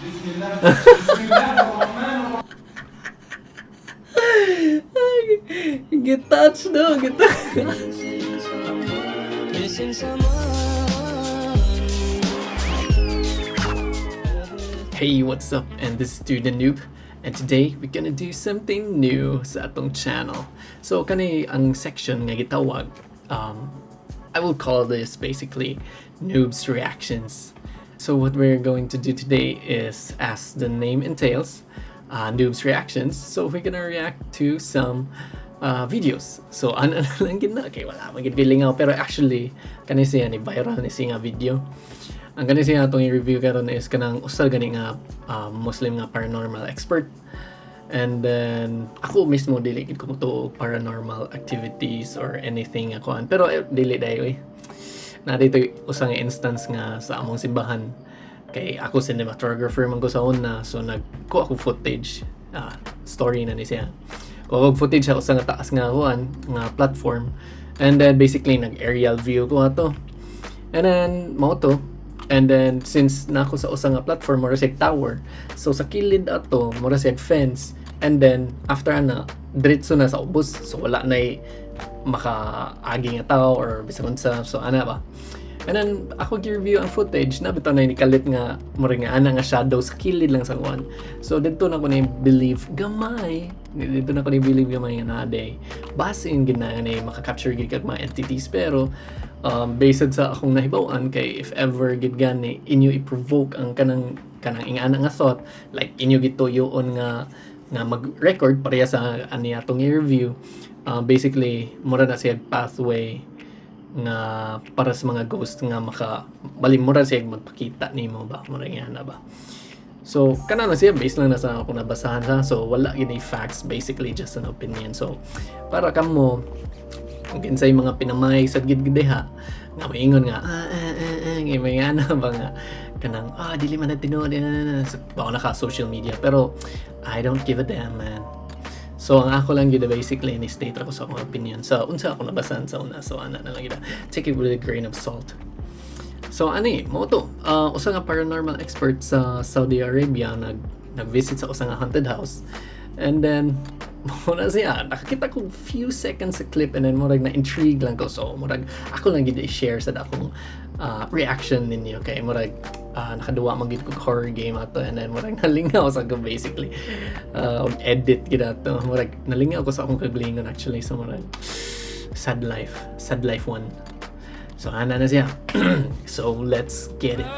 بسم الله بسم الله الرحمن الرحيم. Get touch no, get touch. Hey, what's up? And this is Dude the Noob. And today, we're gonna do something new sa atong channel. So, kani ang section nga gitawag, I will call this basically Noob's Reactions. So what we're going to do today is, as the name entails, Noob's Reactions. So we're gonna react to some videos. So ano na lang gid na, okay, wala man gid feeling ako. Pero actually, kani siya ni viral ni siya nga video. Ang kani siya atong i-review karon is kanang usa gani nga Muslim nga paranormal expert. And then ako mismo dili gid ko motuo og paranormal activities or anything nga kuan. Pero eh, dili dayo eh. Na dito usa nga instance nga sa among simbahan kay ako cinematographer man ko sa una, so nagkuha ako footage, story na ni siya. Kuha ko footage sa usa nga taas nga kuan nga platform, and then basically nag aerial view ko ato, and then mao to. And then since nako sa usa nga platform, mura siya tower, so sa kilid ato mura siya fence, and then after ana diretso na sa ubos, so wala nay makaagi nga tao or bisan unsa. So ana ba, and then ako gi-review ang footage na bitaw na nikalit nga mura nga ana nga shadow sa kilid lang sa kuan. So didto na ko na believe gamay, didto na ko na believe gamay nga naa day basin gid na ni maka-capture gid kag mga entities. Pero based sa akong nahibaw-an kay if ever gid gani inyo i-provoke ang kanang ingana nga thought, like inyo gituyoon nga mag-record pareha sa ani atong i-review, basically mura na siya pathway nga para sa mga ghost nga maka bali mura siya magpakita nimo ba, mura nga na ba. So kana na siya, based lang na sa akong nabasahan sa, so wala gid facts, basically just an opinion. So para kamo kung kinsay mga pinamay sa gid diha nga maingon nga ah ah ah, ah nga may ano ba nga kanang dili man na tinuod na, so, baka naka social media, pero I don't give a damn, man. So ang ako lang gid basically ni state ako sa akong opinion sa unsa ako nabasahan sa una. So ana na lang gid, take it with a grain of salt. So ani mo to, usa nga paranormal expert sa Saudi Arabia nag nag-visit sa usa nga haunted house, and then mo na siya nakakita ko few seconds sa clip, and then murag na intrigue lang ko. So murag ako lang gid i-share sa akong reaction ninyo kay murag nakaduwa man gid ko horror game ato, and then murag nalingaw sa ko basically og edit gid ato, murag nalingaw ko sa akong kaglingon actually. So murag sad life, sad life one. So ana na siya, so let's get it.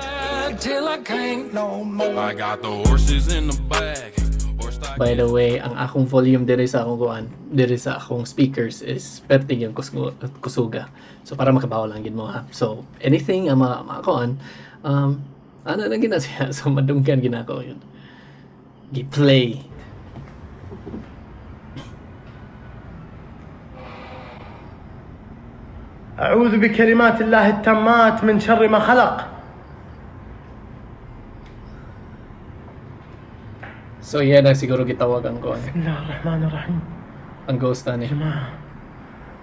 Till I can't no more. I got the horses in the back. Horse tack By the way, ang akong volume diri sa akong kuan, diri sa akong speakers is pertig yung kusuga. So para makabaw lang gid mo ha. So anything ang mga kuan, ano na gina siya. So madunggan gina ko yun. Gi-play. أعوذ بكلمات الله التامات من شر ما خلق. So yan na siguro gitawag ang kuan, بسم الله الرحمن الرحيم. Ang ghost ani يا جماعة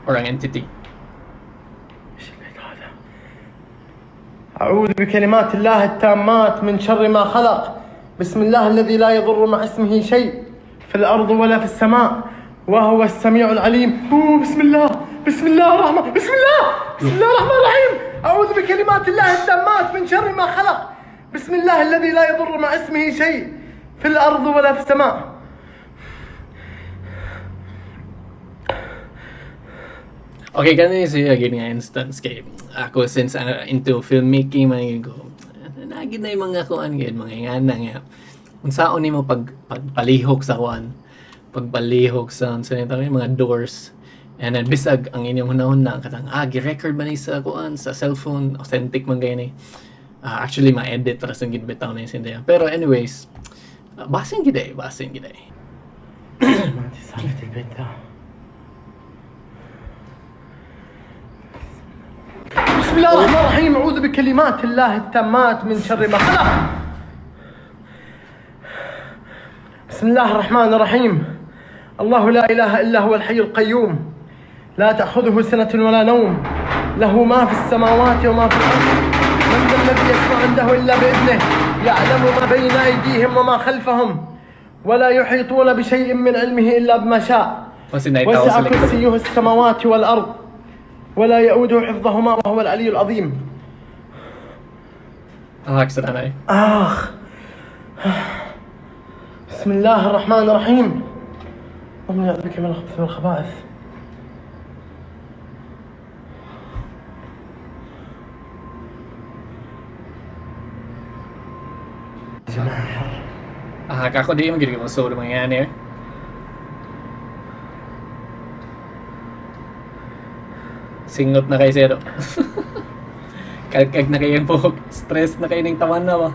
or ang entity. ايش البيت هذا؟ أعوذ بكلمات الله التامات من شر ما خلق. بسم الله الذي لا يضر مع اسمه شيء في الأرض ولا في السماء وهو السميع العليم. أوه، بسم الله، بسم الله الرحمن، بسم الله، بسم الله الرحمن الرحيم. أعوذ بكلمات الله التامات من شر ما خلق. بسم الله الذي لا يضر مع اسمه شيء في الأرض ولا في السماء. Okay, kani siya gid nga instance kay ako since into filmmaking man gid ko. Nagid na yung mga kuan gid mga ingana nga unsaon nimo pag pagpalihok sa kuan, pagpalihok sa unsa ni tawag, mga doors, and then bisag ang inyong hunahuna katang gi-record man ni sa kuan sa cellphone, authentic man gay ni. Actually ma-edit ra sa gid bitaw na yung sindihan, pero anyways, basin gid eh, basin gid eh. ما عندي سالفة البيت ذا. بسم الله الرحمن الرحيم. أعوذ بكلمات الله التامات من شر ما خلق. بسم الله الرحمن الرحيم. الله لا إله إلا هو الحي القيوم، لا تأخذه سنة ولا نوم، له ما في السماوات وما في الأرض، من ذا الذي الذي يشفع عنده إلا بإذنه يعلم ما بين أيديهم وما خلفهم ولا يحيطون بشيء من علمه إلا بما شاء Kasi naitaw وسع sa likod. كرسيه السماوات والأرض ولا يؤوده حفظهما وهو العلي العظيم. Ah, sa nanay. آخ، بسم الله الرحمن الرحيم. اللهم أعوذ بك من الخبث والخبائث. يا جماعة حر. Ah, kako di mo gid mo so mga yan eh. Singot na kay sero. Kalkag na kayo ang buhok. Stress na kayo ng tawan na ba?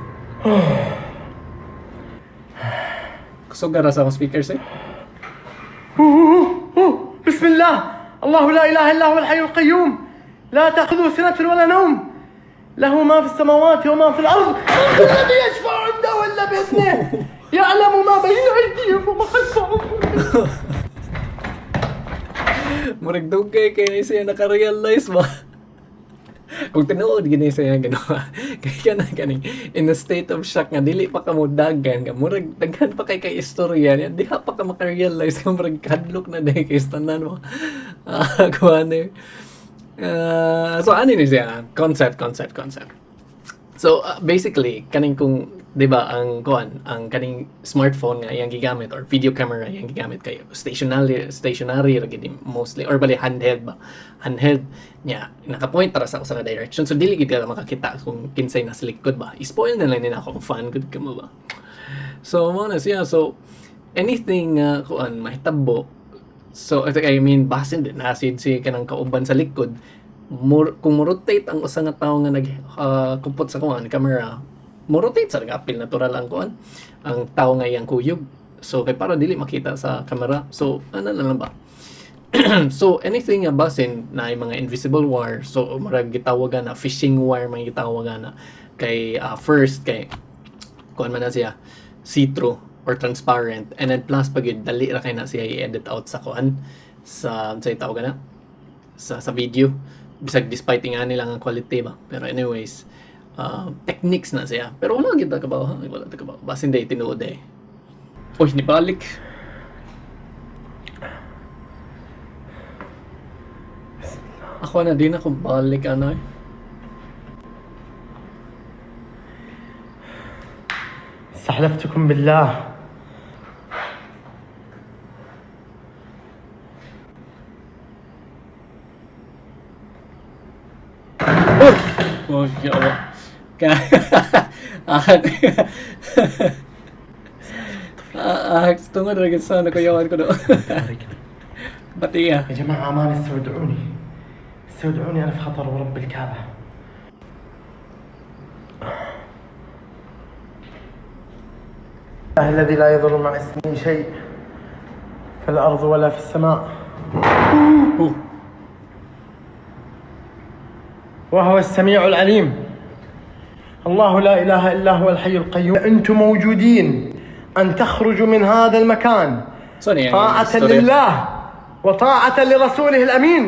Kusog na ra sa akong speakers eh. أوه، أوه، بسم الله. الله لا إله إلا هو الحي القيوم لا تأخذه سنة ولا نوم له ما في السماوات وما في الأرض من ذا الذي يشفع عنده إلا بإذنه يعلم ما بين أيديهم وما خلفهم. Murag dugay kay ni siya naka-realize ba? Kung tinuod gini siya ginawa. Kay kana kaning in a state of shock nga dili pa ka mo dagan nga murag daghan pa kay kay istorya niya diha pa ka maka-realize nga murag kadlok na dahil kay tanan mo. Ah, kuan eh. Ah, so ano ni siya? Concept, concept, concept. So basically kaning kung 'di ba ang kuan ang kaning smartphone nga iyang gigamit or video camera iyang gigamit kay stationary, stationary ra gid mostly or bali handheld ba, handheld niya nakapoint ra sa usa ka direction, so dili gid ka makakita kung kinsay nasa likod ba. I-spoil na lang nila ako kung fan gud kamo ba. So mo na siya. So anything nga kuan mahitabo, so I mean basin din nasid si kanang kauban sa likod mur, kung mo-rotate ang usa nga tawo nga nag kupot sa kuan camera, mo-rotate sa apil natural ang kuan ang tawo nga iyang kuyog, so kay para dili makita sa camera. So ano na lang ba. So anything nga basin na mga invisible wire, so murag gitawagan na fishing wire, may gitawagan na kay first kay kuan man na siya see-through or transparent, and then plus pag yun, dali ra kay na siya i-edit out sa kuan sa itawagan na sa video bisag despite nga nila ang quality ba. Pero anyways, techniques na siya, pero wala gid ta kabaw ha, wala ta kabaw basin day tinuod eh. Uy, nibalik. Ako na din ako balik ano eh. استحلفتكم بالله. Oh, ya Allah. Ah, ah, tungod ra gid sa nakuyawan ko do. Bati ah. يا جماعة أمان استودعوني، استودعوني، أنا في خطر ورب الكعبة. الله الذي لا يضر مع اسمه شيء في الأرض ولا في السماء Oh, وهو السميع العليم. الله لا إله إلا هو الحي القيوم. أنتم موجودين أن تخرجوا من هذا المكان So ano yan? طاعة Istorya? لله وطاعة لرسوله الأمين.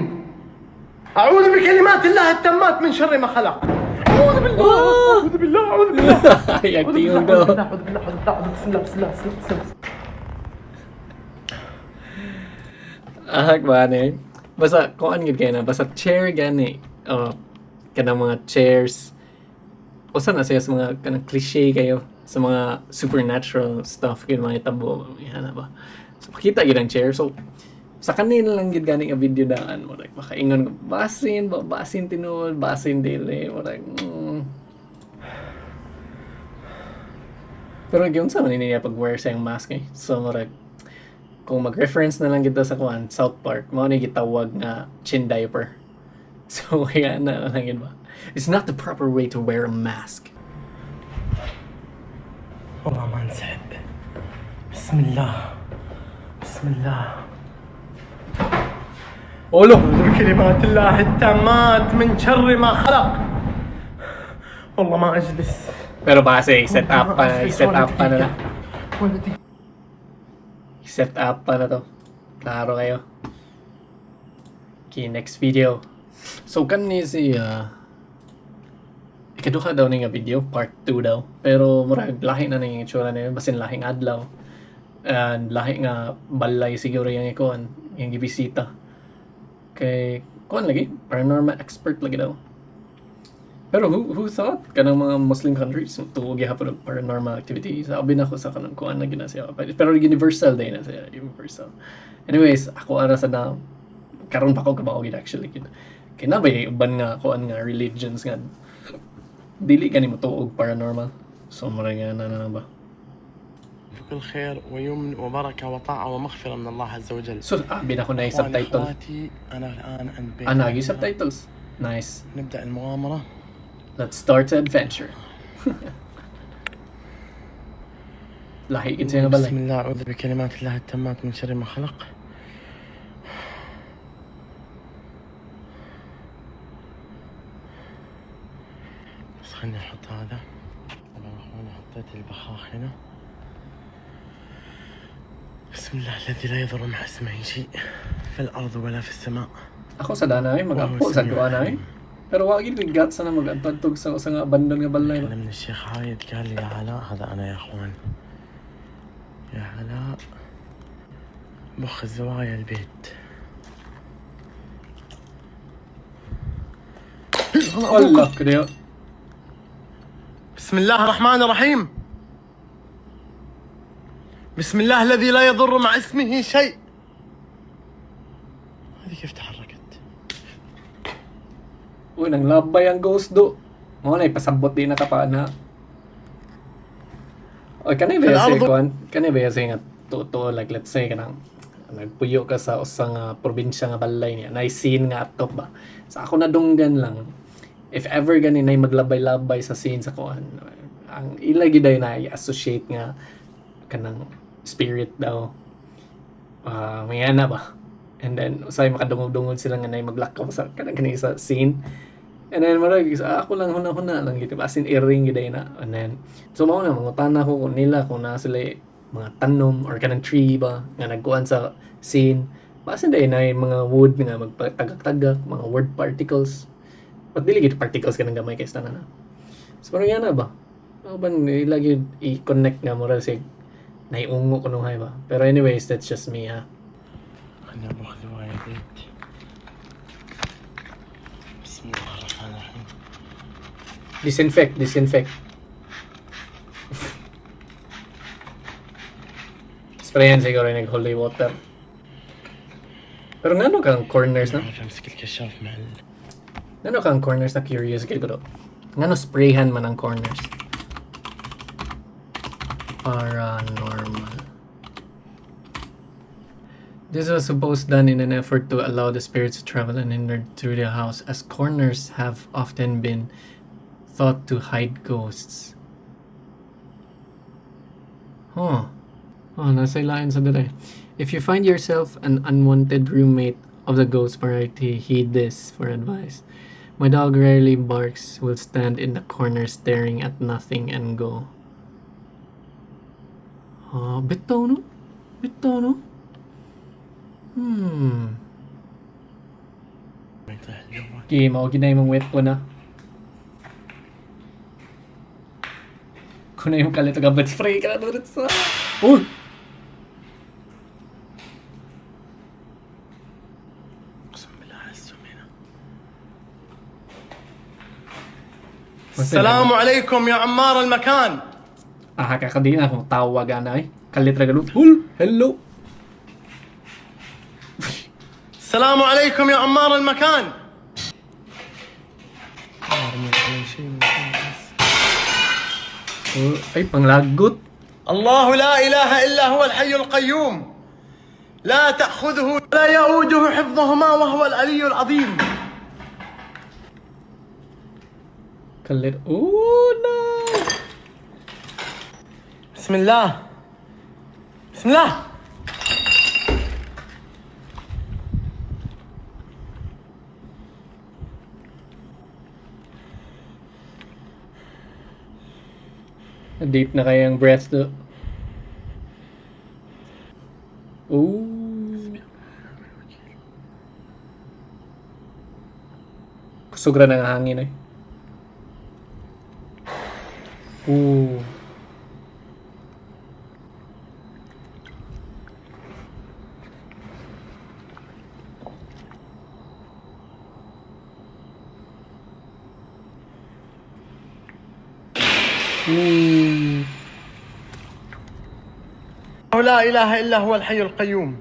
أعوذ بكلمات الله التامات من شر ما خلق. أعوذ بالله، أعوذ بالله، أعوذ بالله. Ay, أعوذ بالله، tingog daw. أعوذ بالله، أعوذ بالله، أعوذ بالله، أعوذ، بسم الله، بسم الله، بسم الله، بسم الله. Ahak ba ni? Basta kuan gid kay na basta chair gani. Oh, kanang mga chairs. Usa na siya sa mga kanang cliche kayo sa mga supernatural stuff gid mga itabo yan na ba. So pakita gid ang chair. So sa kanila lang gid gani nga video daan mo like makaingon ko basin ba, basin tinuod, basin dili mo like. Pero giunsa man niya pag wear sa iyang mask eh. So murag kung mag-reference na lang kita sa kuan South Park, mao ni gitawag nga chin diaper. So kaya na lang yun ba? It's not the proper way to wear a mask. والله ما انسحب. بسم الله، بسم الله. Olo! أعوذ بكلمات الله التامات من شر ما خلق. والله ما أجلس. Pero base, set up pa na, set up pa na. ولا دقيقة. Set up pa na to. Klaro kayo. Okay, next video. So, kani siya, Ikaduha daw ni nga video, part 2 daw. Pero murag lahi na ning itsura niya, basin lahing adlaw. And lahi nga balay siguro yung ikuan, yung gibisita. Kay kuan lagi, paranormal expert lagi daw. Pero who thought kanang mga Muslim countries tuo gihapon og paranormal activity? Sabi na ko sa kanang kuan na gina siya. Pero universal day na siya, universal. Anyways, ako ara sa na karon pa ko kabaw gid actually gid. Kay na ba uban nga kuan nga religions nga dili gani mo tuo og paranormal. So mura nga na na lang ba. بكل خير ويمن وبركة وطاعة ومغفرة من الله عز وجل. So abi na ko na إخواني subtitle. أخواتي، أنا الآن عند بيت Ah, nagi أميرة. subtitles. Nice. نبدأ المغامرة. Let's start the adventure. Lahi gid siya nga balay. بسم الله، أعوذ بكلمات الله التامات من شر ما خلق. بس خليني أحط هذا. طبعا أخواني حطيت البخاخ هنا. بسم الله الذي لا يضر مع اسمه شيء في الأرض ولا في السماء. Ako sa danay, وهو mag-apo sa السميع ko anay. العليم. Pero wa gid ko'y guts na mag-antadtog sa usa nga abandon nga balay ba. كلمني الشيخ عايد، قال لي: يا علاء، هذا أنا يا أخوان، يا علاء بخ زوايا البيت. Allah kadayo. بسم الله الرحمن الرحيم. بسم الله الذي لا يضر مع اسمه شيء. هذه كيف تحركت؟ Uy, nang labay ang ghost do. Mo na ipasabot di na ka pa na. Oy, kanay ba Sa say ardo- kuan? Kanay ba say nga totoo, like let's say kanang nagpuyo ka sa usa nga probinsya nga balay niya, nay scene nga atop ba. Sa ako nadunggan lang, if ever gani nay maglabay-labay sa scene sa kuan, ang ila gyud ay na associate nga kanang spirit daw. Ah, may ana ba? And then usay makadungog-dungog sila nga nay maglakaw sa kanang kani sa scene. And then murag sa ako lang huna-huna lang gid, as in iring gid na. And then so mao na mangutana ko kung nila kung naa sila mga tanom or kanang tree ba nga nagkuan sa scene. Basin dai na mga wood nga magpatagak-tagak, mga word particles. But dili gid particles kanang gamay kay sa tanan na. So parang yan na ba? Ako ba ila gyud i-connect nga mura sig naiungo ko nung hay ba. Pero anyways, that's just me ha. خليني ابخ زوايا البيت. بسم الله الرحمن الرحيم. Disinfect, disinfect. Sprayan siguro yung nag-holy water. Pero ngano kang corners na? عارف امسك الكشاف مع ال... Ngano kang corners na, curious gid ko do. Ngano sprayhan man ang corners? Paranormal. This was supposed done in an effort to allow the spirits to travel unhindered through the house, as corners have often been thought to hide ghosts. Huh. Oh, nasa ilain sa dire. If you find yourself an unwanted roommate of the ghost variety, heed this for advice. My dog rarely barks, will stand in the corner staring at nothing and go. Ah, bitaw no? Bitaw no? ما يطيح الجوال. Okay, mao gid na imong weapon na. Kung na yung kalit ka spray ka na sa. Uy! اقسم بالله احسهم هنا. Basta السلام عليكم يا عمار المكان. Ah, kakadi na akong tawag ana eh. Kalit ra galo. Hul! Hello! السلام عليكم يا عمار المكان. ارمي علي شيء من فوق بس. Oh, ay, panglagot. الله لا اله الا هو الحي القيوم، لا تاخذه ولا يؤوده حفظهما وهو العلي العظيم. Kalit. Oh, no! بسم الله، بسم الله. Deep na kayang breath do. Ooh. Kusog ra ng hangin eh. Ooh. Ooh. لا إله إلا هو الحي القيوم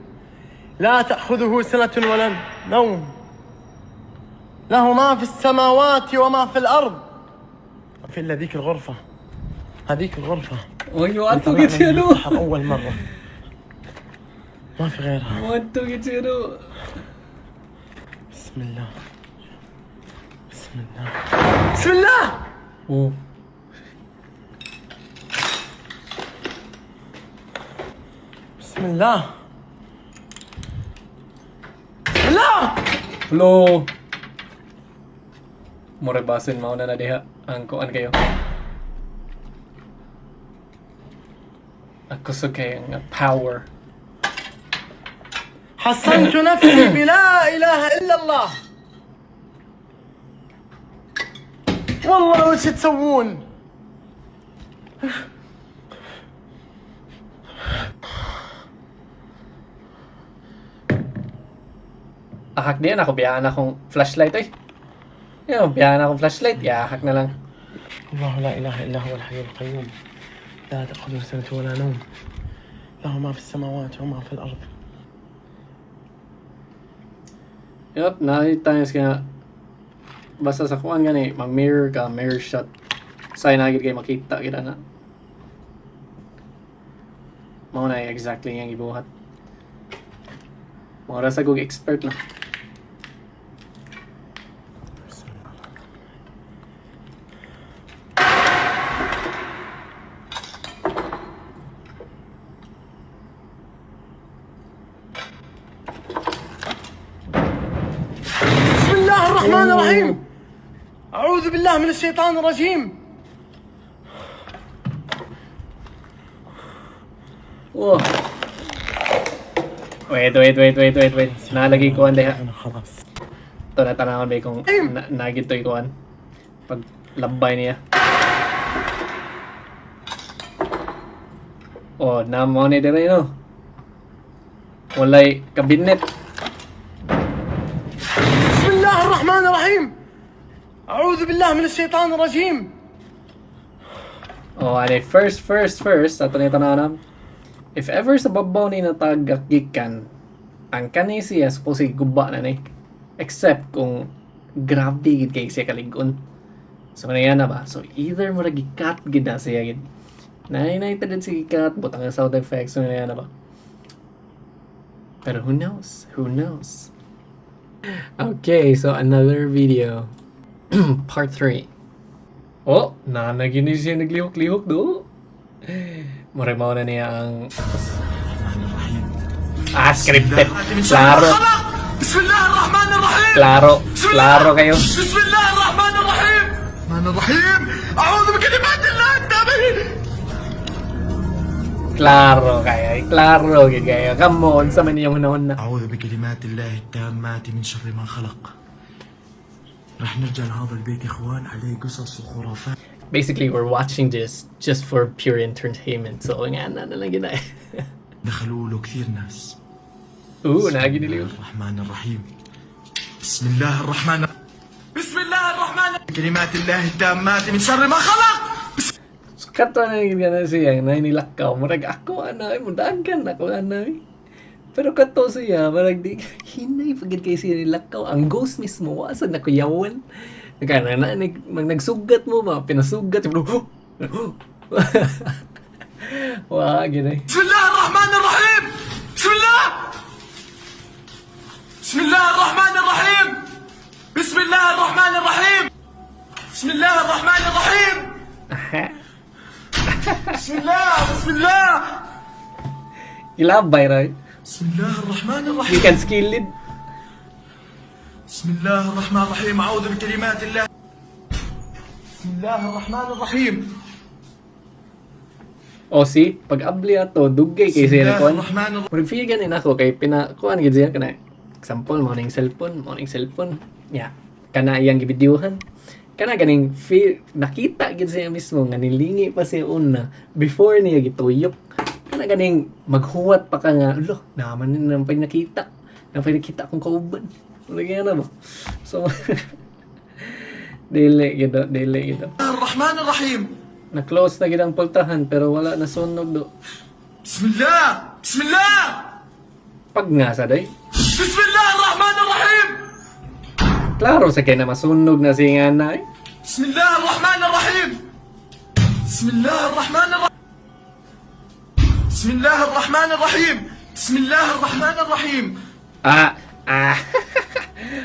لا تأخذه سنة ولا نوم له ما في السماوات وما في الأرض. ما في إلا ذيك الغرفة، هذيك الغرفة. Uy, mo طلعنا gid siya منها no. السحر أول مرة، ما في غيرها. Mo gid siya no. بسم الله، بسم الله، بسم الله. Oh. بسم الله، بسم الله. Hello. Mura basin mao na na diha ang kuan kayo. Ang kusog kayo nga power. حصنت نفسي بلا إله إلا الله. والله وش تسوون؟ Ahak diyan ako biyaan akong flashlight oy. Yo, biyaan akong flashlight, yahak na lang. الله لا إله إلا هو الحي القيوم لا تأخذه سنة ولا نوم له ما في السماوات وما في الأرض. Yup, na times nga basta sa kuan gani, mag-mirror ka, mirror shot. Say na gid kay makita gid na. Mao na exactly yang gibuhat. Mao ra sa kog expert na. بسم الله الرحمن الرحيم، أعوذ بالله من الشيطان الرجيم. Oh. Wait, wait, wait, wait, wait, wait. Nalagay ko ang diha. أنا خلاص. Ito na tanawon ba kung na, nagito'y kuan. Pag lambay niya. Oh, namo ni dire no. Walay kabinet. بسم الله الرحمن الرحيم، أعوذ بالله من الشيطان الرجيم. Oh, ane first, first, first ato ni tanaw. If ever sa babaw ni natagagikan, ang kani siya supposedly guba na ni. Except kung grabe gid kay siya kalig-on. So kana na ba? So either mura gikat gid na siya gid. Nay nay ta din si gikat butang ang sound effects, so na ba? Pero who knows? Who knows? Okay, so another video. Part 3. Oh, nanagin siya naglihok-lihok do. Mura mao na niya ang scripted. Klaro, بسم الله الرحمن الرحيم. Klaro, klaro kayo. بسم الله الرحمن الرحيم، الرحمن الرحيم، أعوذ بكلمات الله التامة. Klaro kayo. Klaro gid kayo. Come on, sa man iyong hunahon na. أعوذ بكلمات الله التامات من شر ما خلق. رح نرجع لهذا البيت يا اخوان، عليه قصص وخرافات. Basically, we're watching this just for pure entertainment. So, nga na na lang gid na. دخلوا له كثير ناس. Ooh, بسم nagi الله niliw. الرحمن الرحيم، بسم الله الرحمن، بسم الله الرحمن، كلمات الله التامات من شر ما خلق. So, kato na gid na siya, na nilakaw. Murag ako ana, ay mudagan ako ana. Eh. Pero kato siya, murag di hinay pagid kay siya nilakaw. Ang ghost mismo wa sad nakuyawan. Nagka na, na, nag, mag, nagsugat mo ba? Pinasugat. Wa gid ay. بسم الله الرحمن الرحيم، بسم الله، بسم الله الرحمن الرحيم، بسم الله الرحمن الرحيم، بسم الله الرحمن الرحيم، بسم الله، بسم الله. Gilabay ra. بسم الله الرحمن الرحيم. Gikan skilled. بسم الله الرحمن الرحيم، أعوذ بكلمات الله. بسم الله الرحمن الرحيم. O si, pag abli ato, dugay kay بسم siya الله na kuan. الرحمن الرحيم. Murag feel ganin ako kay pina kuan gid siya kana. Example, morning cellphone, morning cellphone. Yeah. Kana iyang gibidyuhan. Kana ganing feel, nakita gid siya mismo nga nilingi pa siya una before niya gituyok. Kana ganing maghuwat pa ka nga, ulo, naman na pay nakita. Na pay nakita akong kauban. Lagi na ba? So, dili gid, dili gid. الرحمن الرحيم. Na-close na gid ang pultahan pero wala na sunog do. بسم الله، بسم الله. Pag nga sa day, بسم الله الرحمن الرحيم. Klaro sa kay na masunog na siya nga na eh. بسم الله الرحمن الرحيم، بسم الله الرحمن الرحيم، بسم الله الرحمن الرحيم، بسم الله الرحمن الرحيم. Ah, ah.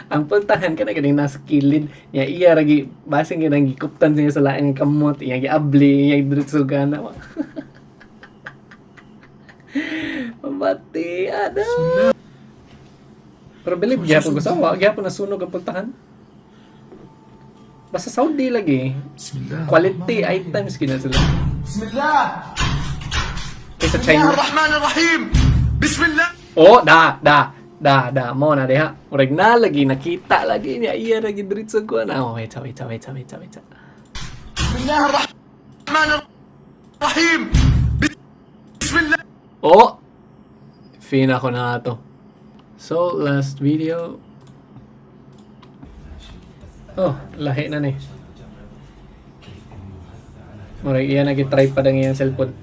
Ang pultahan kana ganing nasa kilid niya, iya ragi basin kanang gikuptan siya sa laing kamot, iya giabli, iya diretso gana. Mati ada. Pero believe gyapon ko sa wa gyapon nasunog ang pultahan. Basta Saudi lagi. بسم الله. Quality items kina sila. بسم الله. Kaysa بسم الله China. الرحمن الرحيم، بسم الله. Oh, da, da, da, da. Mo na diha. Murag na lagi, nakita lagi niya. Iya lagi diretso ko na. Oh, wait, wait, wait, wait, wait. بسم الله الرحمن الرحيم، بسم الله. Oh! Fina ko na to. So, last video. Oh, lahi na ni. Murag iya nag-try pa ang iyang cellphone.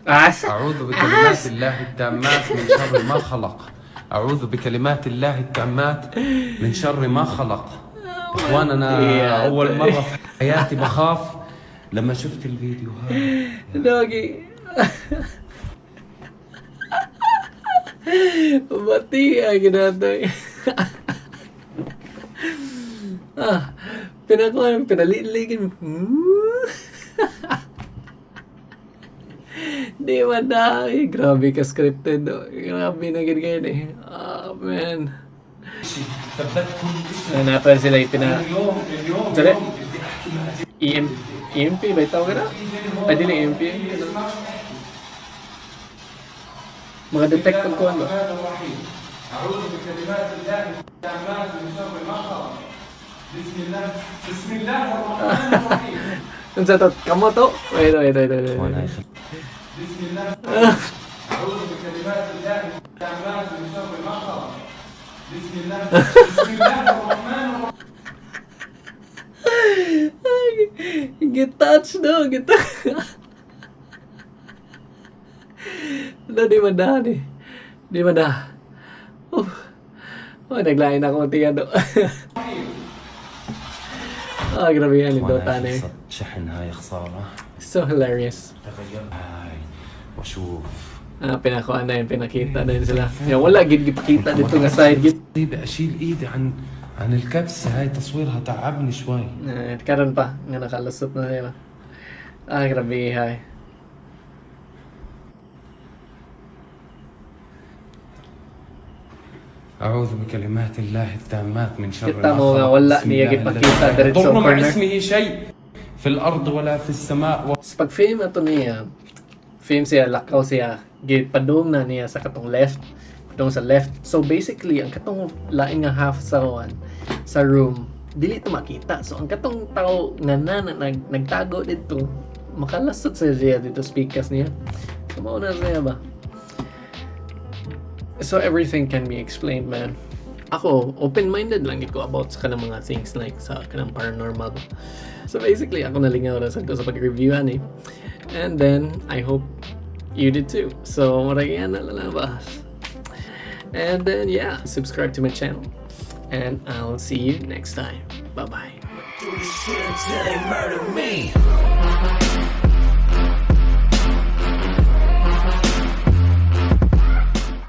Asa? أعوذ بكلمات الله التامات من شر ما خلق، أعوذ بكلمات الله التامات من شر ما خلق. إخوان، أنا يا أول مرة في حياتي بخاف لما شفت الفيديو هذا. Doggy. Mati ang ginatoy. Ah, pinakuha, pinaliligin. Di man na. Eh, grabe ka scripted. Oh. Grabe na gid kayo eh. Ah, man. ثبت كل شيء. Nanapan sila yung pina... اليوم اليوم Sorry? اليوم بدي أحكي مع EM, EMP ba yung tawag na? Ay, dili EMP. Ano? Mga detect pag kuhan ba? الرحمن الرحيم، أعوذ بكلمات الله التامات من شر ما خلق، بسم الله، بسم الله الرحمن الرحيم. Unsa to? Kamo to? Wait, wait, wait, wait, wait. بسم الله، أعوذ بكلمات الله التامات من شر ما خلق، بسم الله، بسم الله الرحمن الرحيم. Get touch no, get touch. Na di man na ni. Di man na. Oh. Oh, naglain ako tiyan do. Ah, grabe yan ni Dota na eh. شحن هاي خسارة. So hilarious. تغير هاي واشوف. Ah, pinakuha na yun, pinakita na yun sila. Ya, wala gid gipakita dito nga side gid. طيب اشيل ايدي عن الكبسة هاي، تصويرها تعبني شوي. Eh, karon pa nga nakalusot na sila. Ah, grabe hay. أعوذ بكلمات الله التامات من شر Kita ما mo nga خلق. wala بسم niya الله gipakita الذي لا diretso يضر مع corner. اسمه شيء في الأرض ولا في السماء. Sa pag-film ato niya, film siya, lakaw siya, gipadung na niya sa katong left, padung sa left. So basically, ang katong lain nga half sa one, sa room, dili to makita. So ang katong tao nga na nagtago dito, makalasot sa siya dito speakers niya. So mao na siya ba? So everything can be explained, man. Ako, open-minded lang ko about sa kanang mga things like sa kanang paranormal. So basically, ako nalingaw na sad ko sa pag-review ani. And then, I hope you did too. So, murag yan na lang ba? And then, yeah, subscribe to my channel. And I'll see you next time. Bye-bye. Do this shit until they murder me.